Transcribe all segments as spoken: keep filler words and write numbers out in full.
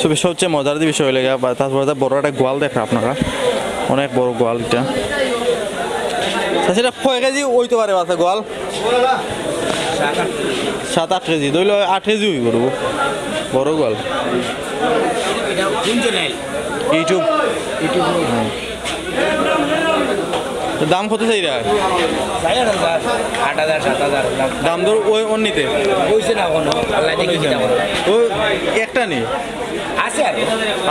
তবে সবচেয়ে মজার যে বিষয় অইলো গিয়া, বা তারপরে তো বড় একটা গোয়াল দেখরা আপনারা, অনেক বড় গোয়াল এটা। আচ্ছা, এটা কয় কেজি অইতে পারে বাচ্চা গোয়াল? সাত আট কেজি, ধরলে আট কেজি অইবো, বড় গোয়াল। YouTube। তো দাম কত চাইরা? চার হাজার, আট হাজার, সাত হাজার। দাম দর ওই অন্যতে? অইছে না কোনো, আল্লাহ দেখি কিতা করে। ও একটা নি? আছে আরো।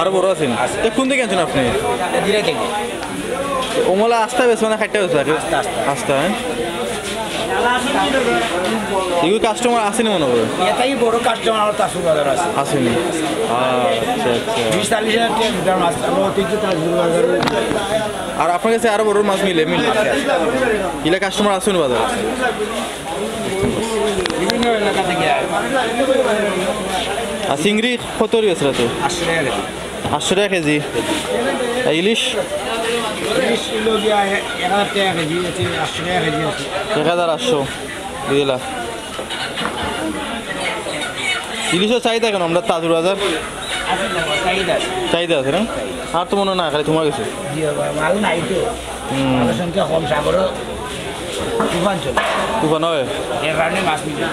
আরো বড় আছে নি? আছে। তো কোন দিকে আনছেন আপনি? দিরাই থেকে। ওমলা আস্তা বেশ মানে খাইতে বেশ লাগে? আস্তা, আস্তা। আস্তা, হ্যাঁ? এগুলো কাস্টমার আসেনি মনে হয়? এটাই বড় কাস্টমার আমার তাজপুর বাজার আছে। আসেনি? আচ্ছা, আচ্ছা। বিশ চল্লিশ হাজার টাকা লিটার মাছ, আমরা অতিরিক্ত তাজপুর বাজারে। আর আপনার কাছে আরো বড় মাছ মিলে, মিলে? ইলা কাস্টমার আসেনি বাজারে? বিভিন্ন এলাকা থেকে আর। আর চিংড়ি কত আছে তো? আটশো টাকা কেজি। আটশো টাকা কেজি। আর ইলিশ? ইলিশ কিলো গিয়া এক হাজার টাকা কেজি আছে, আটশো টাকা কেজি আছে। এক হাজার আটশো, বুঝলা? ইলিশও চাহিদা কেন আমরা তাজপুর বাজার? আছে তো, চাহিদা আছে। চাহিদা আছে না? আর তো মনে হয় না, খালি তোমার কাছে। জি বাবা, মাল নাই তো। হুম। মালের সংখ্যা কম, সাগরও তুফান চলে। তুফান হয়? এর কারণে মাছ মিলে না।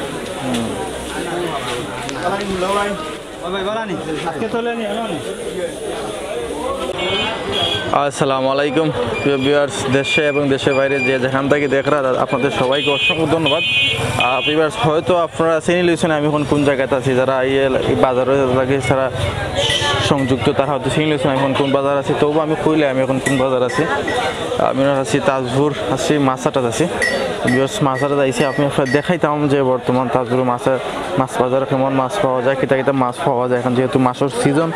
আসসালামু আলাইকুম প্রিয় ভিউয়ার্স, দেশে এবং দেশের বাইরে যে যেখান থেকে দেখরা, আপনাদের সবাইকে অসংখ্য ধন্যবাদ। আহ, ভিউয়ার্স, হয়তো আপনারা চিনি লইছেন আমি এখন কোন জায়গাতে আছি, যারা এই এলা-, এই বাজারে লাগে, যারা সংযুক্ত, তারা হয়তো চিনি লইছেন আমি এখন কোন বাজার আছি। তবু আমি কইলে আমি এখন কোন বাজার আছি। আমি আছি তাজপুর, আছি মাছাটাত আছি। ভিউয়ার্স, মাছাটাত আইছি, আমি আপনারা দেখাইতাম যে বর্তমান তাজপুর মাছের মাছ বাজার কেমন মাছ পাওয়া যায়, কিতা কিতা মাছ পাওয়া যায়। এখন যেহেতু মাছের সিজন,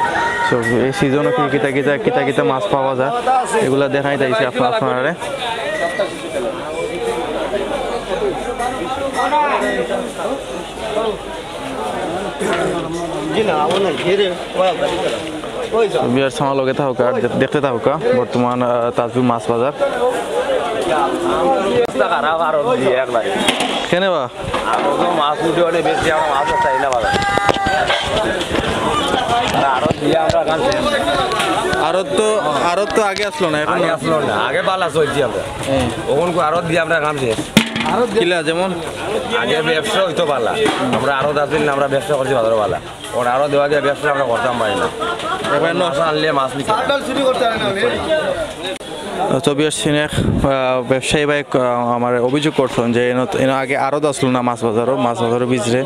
তো এই সিজনে কি কিতা কিতা, কিতা কিতা মাছ পাওয়া যায়, এগুলা দেখাইতে আইছি আপনা-, আপনারারে। ভিউয়ার্স, আমার লগে থাকুকা, দে-, দেখতে থাকুকা বর্তমান, আহ, তাজপুর মাছ বাজার। অবস্থা খারাপ, আরো দিয়ে একবার। কেনে বা? আরো তো মাছ উঠে অনেক বেশি, আমরা মাছ চাই না বাজার। না, আরো দিয়ে আমরা কাম শেষ। আরো তো, আরো তো আগে আসলো না, এখন আগে আসলো না, আগে বালা চলছি আমরা। হ্যাঁ। ওখান আরো দিয়ে আমরা কাম শেষ। কিলা যেমন? আগে ব্যবসা হইতো বালা, আমরা আরো দশ দিন আমরা ব্যবসা করছি বাজারও বালা। ওর আরো দেওয়া গিয়া ব্যবসা আমরা করতাম পারি না। এবার ন- মাছ আনলে মাছ নিতে হয়। তো ভিউয়ার্স, সিনেক, আহ, ব্যবসায়ী ভাই, আহ, আমার অভিযোগ করছেন যে এন, এন আগে আড়ত আসলো না মাছ বাজারও, মাছ বাজারও বিচরে।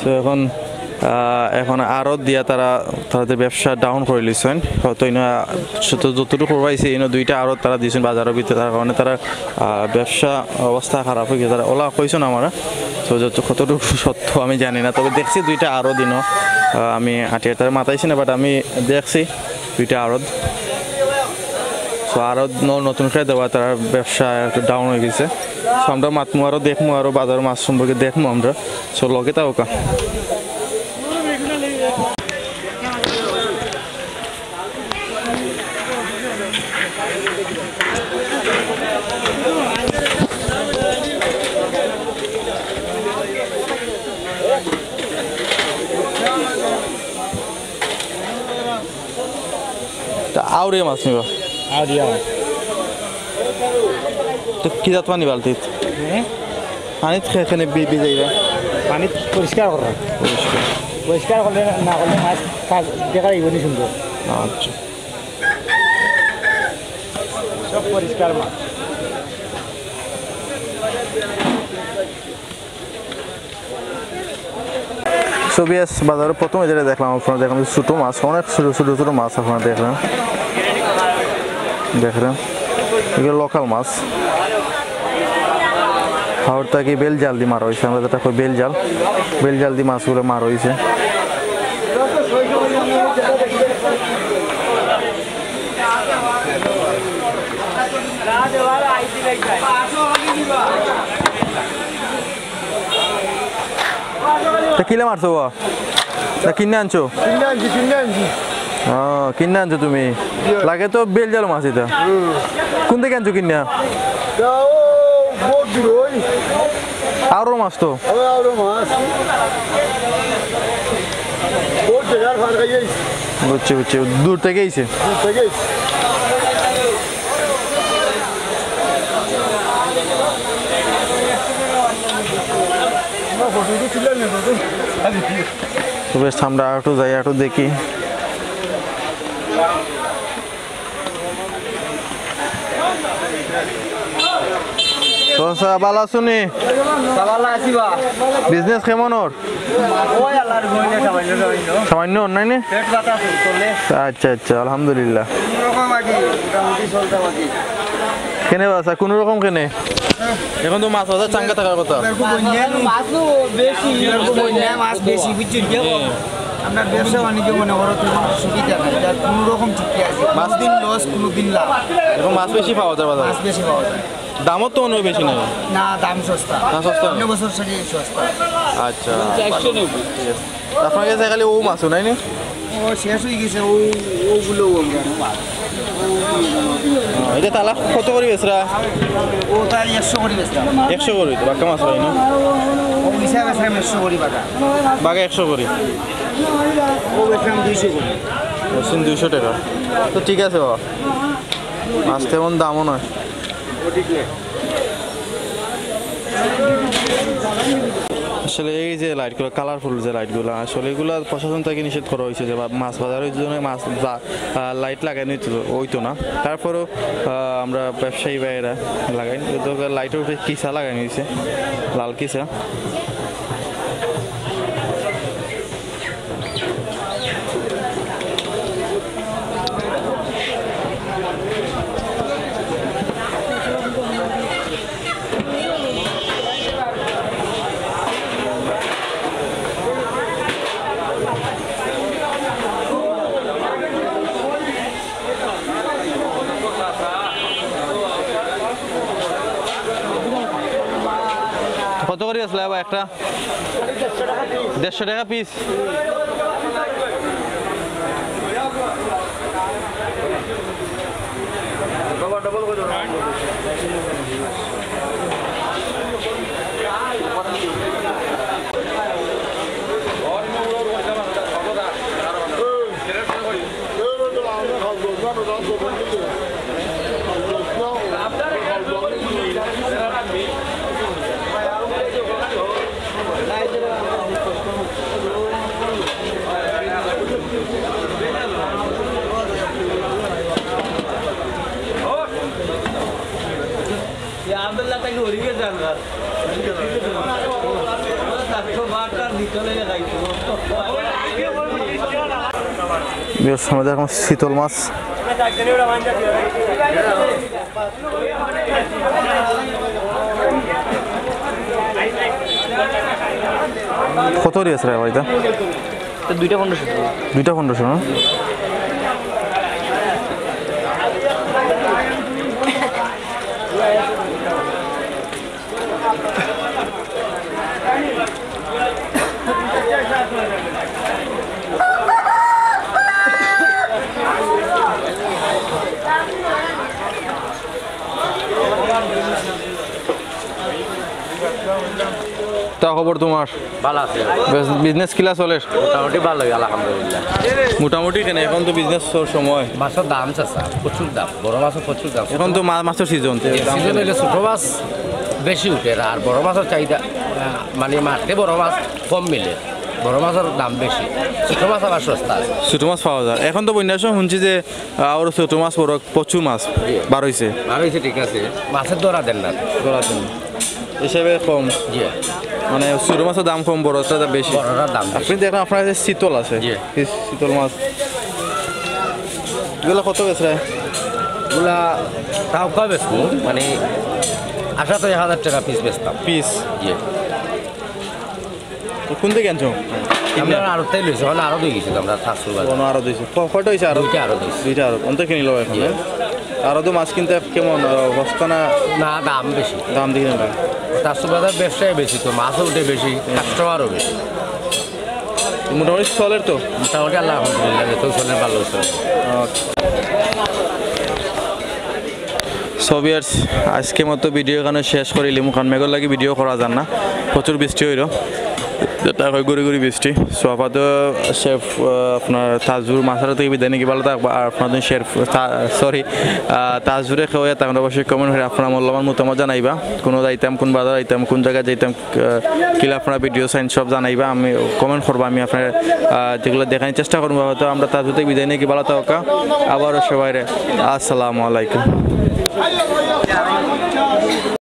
তো এখন, আহ, এখন আড়ত দিয়া তারা তাদের ব্যবসা ডাউন করে লিছেন। হয়তো ইনো যতটুকু করবাইছে, ইনো দুইটা আড়ত তারা দিয়েছেন বাজারের ভিতরে, তার কারণে তারা, আহ, ব্যবসা অবস্থা খারাপ হয়ে গেছে। তারা ওলা কইছেন আমার, তো যত, কতটুকু সত্য আমি জানি না, তবে দেখছি দুইটা আড়ত দিনও, আহ, আমি আটিয়ার তারা মাতাইছি না, বাট আমি দেখছি দুইটা আড়ত। তো আড়ত ন-, নতুন করে দেওয়া, তার ব্যবসা একটু ডাউন হয়ে গেছে। তো আমরা মাতমু আরও, দেখমু আরও বাজার মাছ সম্পর্কে দেখমু আমরা। তো লগে থাকুকা। তা আউরিয়া মাছ নিবা? আউরিয়া মাছ। তো কি জাত পানি বালতিত? হ্যাঁ? পানিত খে-, কেনে বি-, ভিজাইবা? পানিত পরিষ্কার করা। পরিষ্কার। পরিষ্কার করলে না, না করলে মাছ কাজ দেখা যাইব নি সুন্দর। আচ্ছা। সব পরিষ্কার মাছ। So ভিউয়ার্স, বাজারে প্রথমে যেটা দেখলাম, আপনারা দেখলাম যে ছোটো মাছ, অনেক ছোটো, ছোটো, ছোটো মাছ আপনারা দেখলেন, দেখলেন, এগুলো লোকাল মাছ। হাওর থাকি বেল জাল দিয়ে মারা হয়েছে, আমরা যেটা কই বেল জাল, বেল জাল দিয়ে মাছগুলো মারা হয়েছে। তা কিলা মারছো বা? তা কিনে আনছো? কিনে আনছি, কিনে আনছি। ও, কিনে আনছো তুমি? লাগে তো বেল জাল মাছ এটা। হুম। কোন থেকে আনছো কিনে? তা ও বহুত দূর ওই। আরো মাছ তো? ও, আরো মাছ। বহুত জায়গার ফার খাইয়ে। বুঝছি, বুঝছি, দূর থেকে আইছে। তো বেশ, আমরা একটু যাই, একটু দেখি। তো চাচা, ভালা আছইন নি? ভালা আছি বা। বিজনেস কেমন অর? ওই আল্লাহর রহমতে সামান্য সামান্য। সামান্য অর নায় নি? পেট বাতা চলে। আচ্ছা, আচ্ছা, আলহামদুলিল্লাহ। কোনো রকম আর কি, মোটামুটি চলতে আর কি। কেনে বা চাচা, কোনো রকম কেনে? এখন তো মাছ বাজার চাঙ্গা থাকার কথা। মাছও বেশি, মাছ বেশি, বুঝছেন কি? হ্যাঁ। আমরা ব্যবসা বাণিজ্য মনে করো তো কোনো সুবিধা নাই, যার কোনো রকম চুক্তি আছে, মাছ দিন লস, কোনো দিন লাভ। এখন মাছ বেশি পাওয়া যায় বাজারে? মাছ বেশি পাওয়া যায়। দামও তো মনে হয় বেশি নাই। না, দাম সস্তা। দাম সস্তা? অন্য বছর সাথে সস্তা। আচ্ছা। ঠিক আছে। আপনার কাছে খালি ও মাছ নাই নি? ও শেষ হয়ে গেছে, ও, ওগুলো আমরা। এটা তালা কত করি বেচরা? ও তাই একশো করি বেচরা। একশো করি তো, বাক্কা মাছ পাই না? ও হিসাবে আছে একশো করি বাটা। বাঘা একশো করি। ও বেচলাম দুইশো করি। বেচছেন দুইশো টাকা। তো ঠিক আছে বাবা, মাছ তেমন দামও নয়। আসলে এই যে লাইটগুলো, কালারফুল যে লাইটগুলো, আসলে এগুলা প্রশাসন থেকে নিষেধ করা হয়েছে যে বা-, মাছ বাজারের জন্য মাছ বা-, আহ, লাইট লাগানো হইতো, হইতো না। তারপরেও, আহ, আমরা ব্যবসায়ী ভাইয়েরা লাগাই, তো লাইটের উপরে কিসা লাগানো হয়েছে, লাল কিসা। কত করি আসলে আবার একটা? দেড়শো টাকা পিস। বিয়ার্স, আমাদের এখন চিতল মাছ। কত করি আছে রে ভাই এটা? এটা দুইটা পনেরোশো। দুইটা পনেরোশো না? তা খবর তোমার? ভালা আছে। বেশ, বিজনেস কিলা চলের? মোটামুটি ভালা লাগে, আলহামদুলিল্লাহ। মোটামুটি কেনে? এখন তো বিজনেসর সময়। মাছর দাম চাচা, প্রচুর দাম, বড় মাছর প্রচুর দাম। এখন তো মা-, মাছর সিজন, তো এই দাম সিজন কেনে? অইলে ছোট মাছ বেশি উঠে, আর বড় মাছর চাহিদা, আহ, মানে মারতে বড় মাছ কম মিলে, বড় মাছর দাম বেশি, ছোট মাছ আবার সস্তা আছে। ছোট মাছ পাওয়া যায়। এখন তো বন্যার সময় শুনছি যে, আহ, আরো ছোট মাছ বড় প্রচুর মাছ জি। বার হইছে। বার হইছে, ঠিক আছে, মাছের ধরা দেন না। ধরা দেন না। হিসেবে কম। জি। মানে ছোট মাছর দাম কম, বড়টার দাম বেশি। বড়টার দাম বেশি। আপনি দেখেন, আপনার কাছে চিতল আছে। জি। এই চিতল মাছ। এগুলা কত বেচরা? এগুলা তাও কম বেচবো, মানে, আশা তো এক হাজার টাকা পিস বেচতাম। পিস? জি। তো কোন থেকে আনছো? আমরা আড়তটাই লইছি, মানে আড়ত হয়ে গেছে তো, আমরা শাকসুর বাজার। কোনো আড়ত হইছে? ক-, কয়টা হইছে আড়ত? দুইটা আড়ত হইছে। দুইটা আড়ত। অন্ত কিনি লও এখন, জি। হ্যাঁ? আড়ত মাছ কিনতে কেমন, আহ, সস্তা না? না, দাম বেশি। দাম দেখি না। শাকসুর বাজার ব্যবসায় বেশি তো, মাছও উঠে বেশি, কাস্টমারও বেশি। মোটামুটি চলের তো? মোটামুটি আল্লাহ আলহামদুলিল্লাহ, তো চলের, ভালো চলের। আচ্ছা। So viewers, আজকের মতো ভিডিও এখানো শেষ করিলিমু, কারণ মেঘর লাগি ভিডিও করা যার না, প্রচুর বৃষ্টি হইল। যেটা হয় ঘুরি ঘুরি বৃষ্টি। সো আপাতত শেফ, আহ, আপনার তাজপুর মাছাড়া থেকে বিদায় নিকি, ভালো থাকবা। আর আপনার শেফ, সরি, তাজপুরে কেউ ইয়া থাকলে অবশ্যই কমেন্ট করে আপনার মূল্যবান মতামত জানাইবা। কোনো যাইতাম, কোন বাজার যাইতাম, কোন জায়গায় যাইতাম, আহ, কিলা আপনারা ভিডিও চাইন সব জানাইবা। আমি কমেন্ট করবা, আমি আপনার, আহ, যেগুলো দেখানোর চেষ্টা করবো। হয়তো আমরা তাজপুর থেকে বিদায় নিকি, ভালো থাকা। আবারও সবাই আসসালামু আলাইকুম।